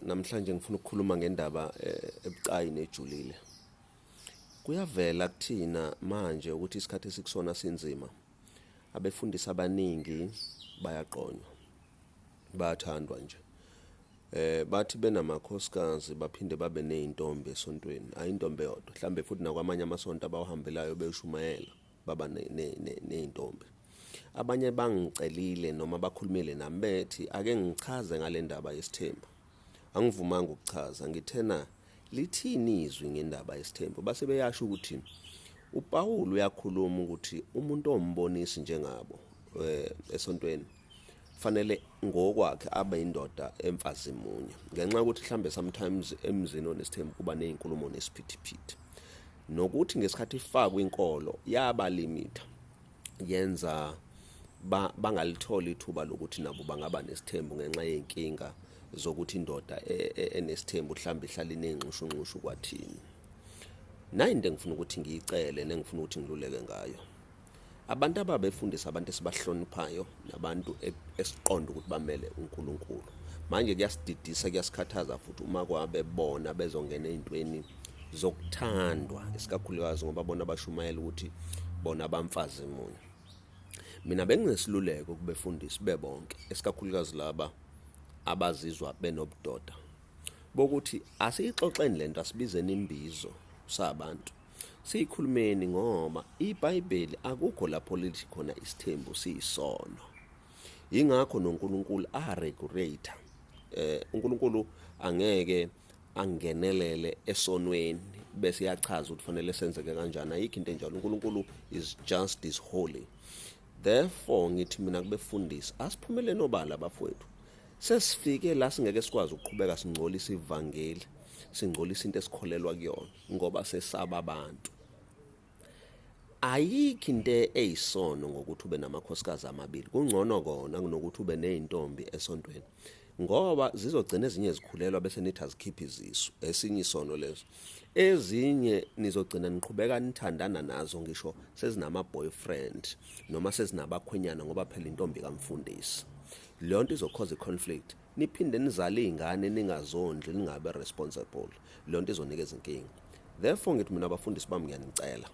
Namhlanje ngifuna ukukhuluma ngendaba ebucayi nejulile. Kuyavela kuthina manje ukuthi isikhathi esikusona sinzima. Abefundisi abaningi bayaqonywa, bayathandwa nje. Bathi benamakhosikazi baphinde babe nezintombi esontweni, hayi intombi eyodwa, mhlambe futhi nakwamanye amasonto abawahambelayo beyoshumayela baba nezintombi. Abanye bangicelile noma bakhulumile nami bethi ake ngichaze ngale ndaba yesithembu. Angivumanga ukuchaza, ngithena lithini izwi ngendaba yesithembu. Base beyasho ukuthi uPaul uyakhuluma ukuthi umuntu ombonisi njengabo esontweni fanele ngokwakhe abe indoda emfazi munye, ngenxa yokuthi mhlambe sometimes emzini onesithembu kuba nezinkulumo nesiphithiphithi, nokuthi ngesikhathi ifakwe inkolo yaba limita, yenza bangalitholi ithuba lokuthi nabo bangaba nesithembu ngenxa yezinkinga zokuthi indoda enesithembu mhlambe ihlala inenxushunxushu kwathini. Nayi into engifuna ukuthi ngiyicele nengifuna ukuthi ngiluleke ngayo. Abantu ababefundisa, abantu esibahloniphayo nabantu esiqonda ukuthi bamele uNkulunkulu. Manje kuyasididisa, kuyasikhathaza futhi uma kwabe bona bezongena ezintweni zokuthandwa, isikakhulukazi ngoba bona bashumayela ukuthi bona bamfazi munye. Mina benginesiluleko kubefundisi bebonke, esikakhulukazi laba abazizwa benobudoda, bokuthi asiyixoxeni lento, asibizeni imbizo sabantu, siyikhulumeni, ngoba iBhayibheli akukho lapho lithi khona isithembu siyisono. Ingakho noNkulunkulu a-regulate. uNkulunkulu angeke angenelele esonweni bese iyachaza ukuthi fanele senzeke kanjani. Ayikho into enjalo. uNkulunkulu is just, is holy. Therefore ngithi mina kubefundisi, asiphumele nobala bafowethu. Sesifike la singeke sikwazi ukuqhubeka singcolisa ivangeli, singcolisa into esikholelwa kuyona ngoba sesaba abantu. Ayikho into eyisono ngokuthi ube namakhosikazi amabili. Kungcono kona kunokuthi ube nezintombi esontweni, ngoba zizogcina ezinye zikhulelwa bese nithi azikhiphe izisu, esinye isono leso. Ezinye nizogcina niqhubeka nithandana nazo ngisho sezinama boyfriend noma sezinabakhwenyana, ngoba phela intombi kamfundisi. Leyo nto izokhoza i-conflict, niphinde nizale izingane ningazondli, ningabe responsible. Leyo nto izonikeza inkinga. Therefore ngithi mina abafundisi bami, ngiyanicela,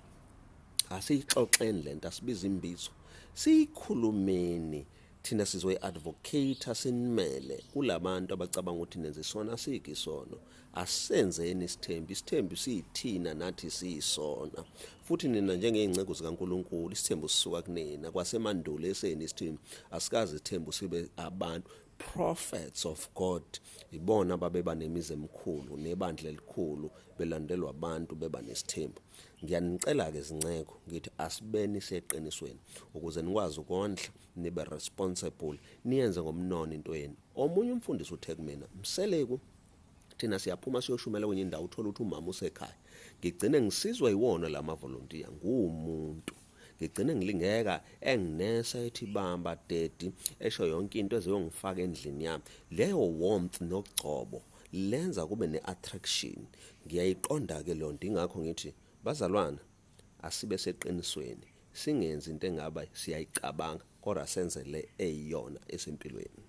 asiyixoxeni lento, asibize imbizo, siyikhulumeni. Thina sizoyi-advocate, sinimele kulabantu abacabanga ukuthi nenze isona. Asikho isono, asenzeni isithembu. Isithembu siyithina, nathi siyisona futhi. Nina njengey'nceku zikaNkulunkulu, isithembu sisuka kunina kwasemandulo eseni. Isithembu asikaze isithembu sibe abantu. Prophets of God ibona babeba nemizi emikhulu nebandla elikhulu, belandelwa abantu, beba nesithembu. Ngiyanicela-ke zinceko, ngithi asibeni seqinisweni ukuze nikwazi ukondla, nibe responsible, niyenze ngomnono into yenu. Omunye umfundisi uthe kumina, "Mseleku, thina siyaphuma siyoshumela kwenye indawo, uthola ukuthi umama usekhaya. Ngigcine ngisizwa yiwona la mavolontiya, nguwumuntu, ngigcine ngilingeka, enginesa, ethi bamba daddy, esho yonke into, ezeyongifaka endlini yami. Leyo warmth nogcobo lenza kube ne-attraction." Ngiyayiqonda-ke leyo nto. Ingakho ngithi bazalwana, asibe seqinisweni, singenzi into engaba siyayicabanga, kodwa senze le eyiyona esempilweni.